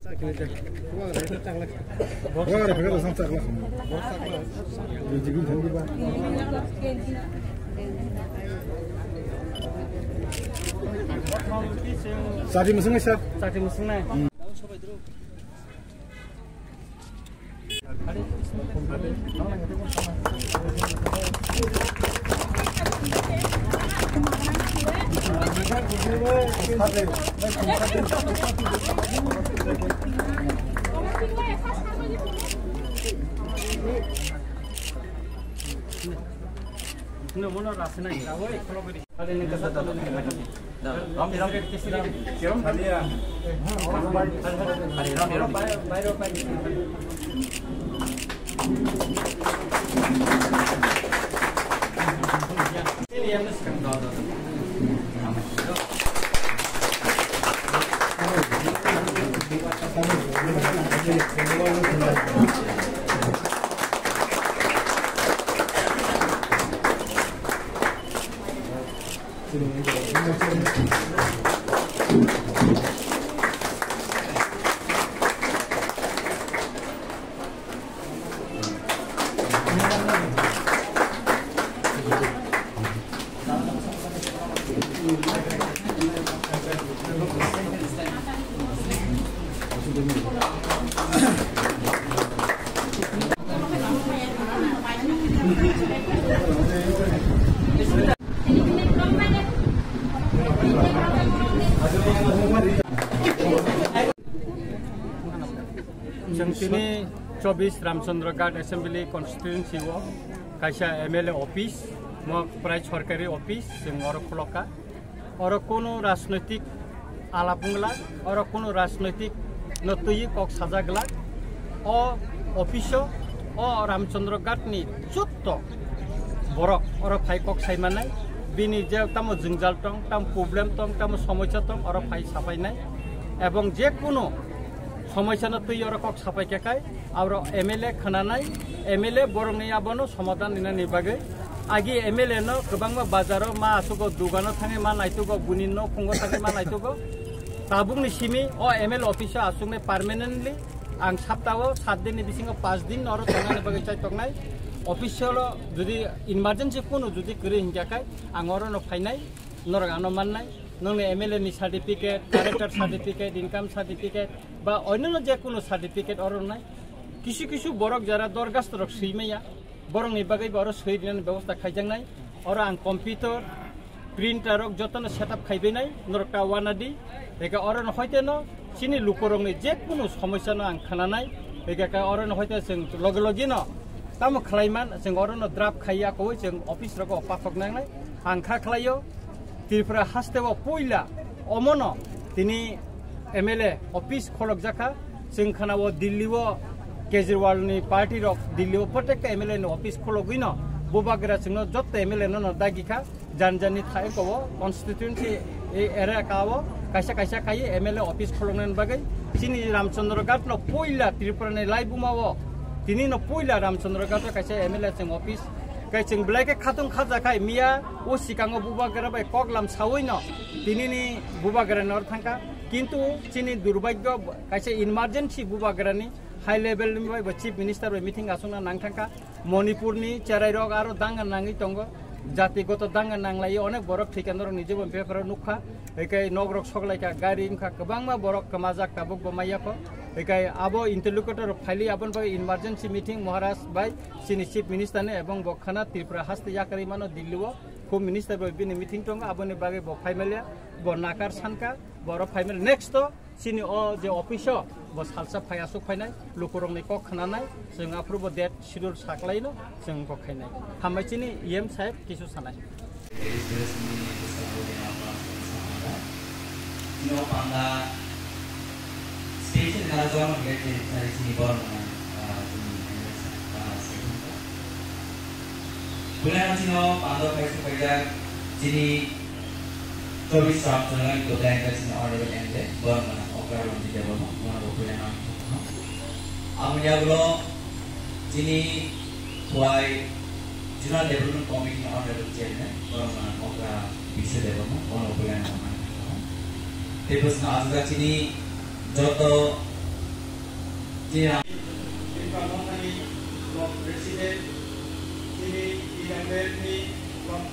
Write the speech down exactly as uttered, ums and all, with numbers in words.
Chati mwswng nai sir. Chati mwswng nai. Chwng tini chobbish Ramchandra Ghat Assembly Constituency o kaisa M L A office, mo prai sorkari office, chwng oro khulokha. Oro kunu rajnoitik alap wngla, oro kunu rajnoitik no twiwi kok sajak glak. O office o, o Ramchandra Ghat ni jotto borok oro phai kok sai mannai. Bini je tamo jwngjal tong, tamo problem tong, tamo somosya tong, oro phai sapainai. Ebong je kunu somosya no twiwi oro kok sapai khe khai, aro M L A khwnanai, M L A borokni abono somadhan rinani bagwi. Agi M L A no kwbangma bazaro ma asugo, dugano thangwi ma naitugo, buni nokhungo thangwi ma naitugo. Tabukni simi o M L A office o asuknai permanently ang saptao sat din ni bisingo panch din oro tongnani bagwi chai tongnai. Office o jodi emergency kunu jodi kwrwi hinkha khai ang oro no phainai, norok ano mannai. Nongni M L A ni certificate, character certificate, income certificate, ba onno je kunu certificate oro nai. Kisu kisu borok jara dorgasto rok swi maya, borokni bagwi bo oro swi rinani bebosta khaijaknai. Oro ang computer, printer rok jotono setup khaibainai, norok ta wanadi. Eka oro no hoite no chini lukorokni je kunu somosya no ang khwnanai. Eka ka oro no hoite chwng loge loge no tamo khlaiman, chwng oro no draft khaiya koi chwng office rogo pathok nangnai. Ang kha khlaio. Tripura haste o puila omono tini M L A office kholokjakha. Chwng khana o Delhi o Kejriwal ni party rok Delhi o protekta M L A ni office khologwi no bubagra chwngno jotto M L A no no dagi kha. Jan jan ni thai ko o constituency e area ka o kaisa kaisa kai M L A office kholoknani bagwi chini Ramchandra Ghat no puila Tripura ni laibuma o tini no puila Ramchandra Ghat o kaisa M L A chwng office kai chwng belai khe khatung khaja khai miya. O sikango bubagra bai koklam sawi no tinini bubagra nor thangkha, kintu chini durbagyo kaisa emergency bubagrani high level ni bai bo chief minister bai meeting aswkna nang thangkha. Manipur ni cherai rok aro danga nangwi tongo, jatigoto danga nanglai onek borok thwikha norok ni jibon paper o nukha, hikai nok rok soklaikha, gari wngkha, kwbangma borok kwmajak tabuk bo maya kho, hikai abo interlocutor rok phaili aboni bagwi emergency meeting Maharaj bai chini chief minister ni ebong bo khana Tripura haste yakarwi mano Delhi o. Home Minister bai bini meeting tongo, aboni bagwi bo phaimalia, bo nakar sankha, bo oro phaimalia. Next to chini o je office o bo salsa phai aswk phainai, lukurokni kok khnanai, chwng aphuru bo date schedule saklaino chwng kok khainai. Hambai chini E M saheb kisu sanai. Chini o panda special khana jono hwnkhe chini borok no, ah, chini, ah, Puilano chini o panda o khaisa khaijak chini chobbish Ramchandra Ghat ni kotai wngkha chini honorable M L A borok no okra Ranjit Debbarma, bono bo puilano ang thangkha. Aboni yagulo chini Khowai Zonal Development Committee ni honorable chairman, borok no okra Biswa Debbarma, bono bo puilano ang thangkha. Tei bwswk no aswk chini joto Tripura Mothani Block President, chini T W F ni Block